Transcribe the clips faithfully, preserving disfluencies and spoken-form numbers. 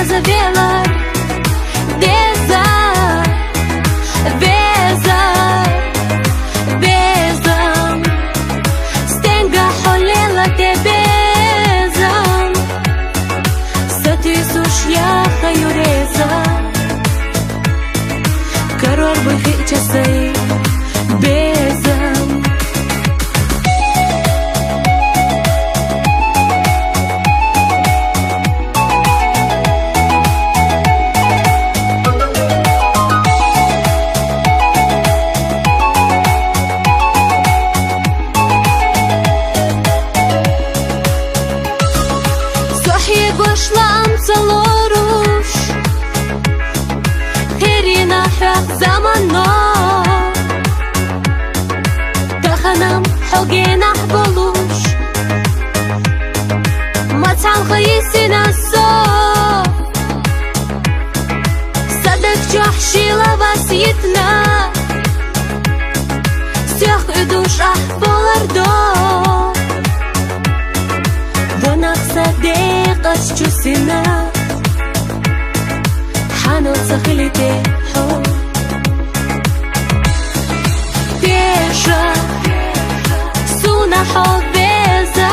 Хаза велар, деза, веза, везам. Стенга хьулела те безам. Сатуй суш яха юреза. Карор буй хи часай безам. Сухьи гушлам цалоруш, хирина хьах замано. Таханам хьогенах болуш, мацал хайсина со. Садак чохшила вас йитна. Сёх удуш ах болардо. Ванах садеқас чусина. Хьанал сахилите хо. Теша суна хо веза.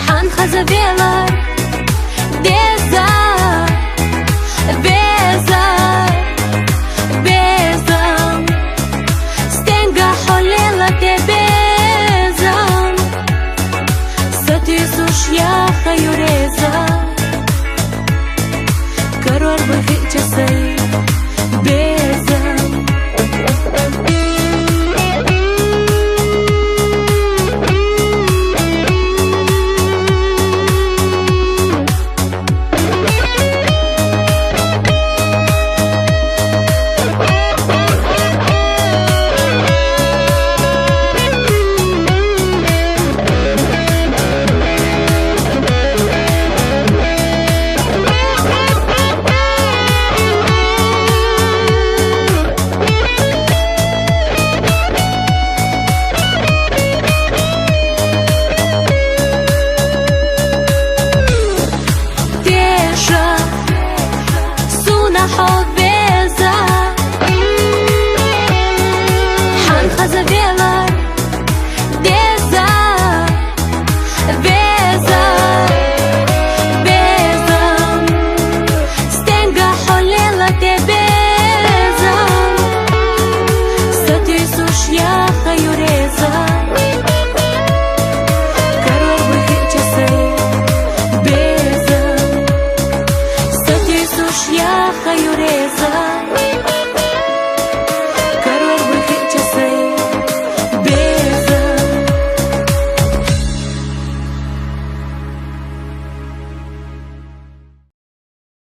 Хьан хаза велар.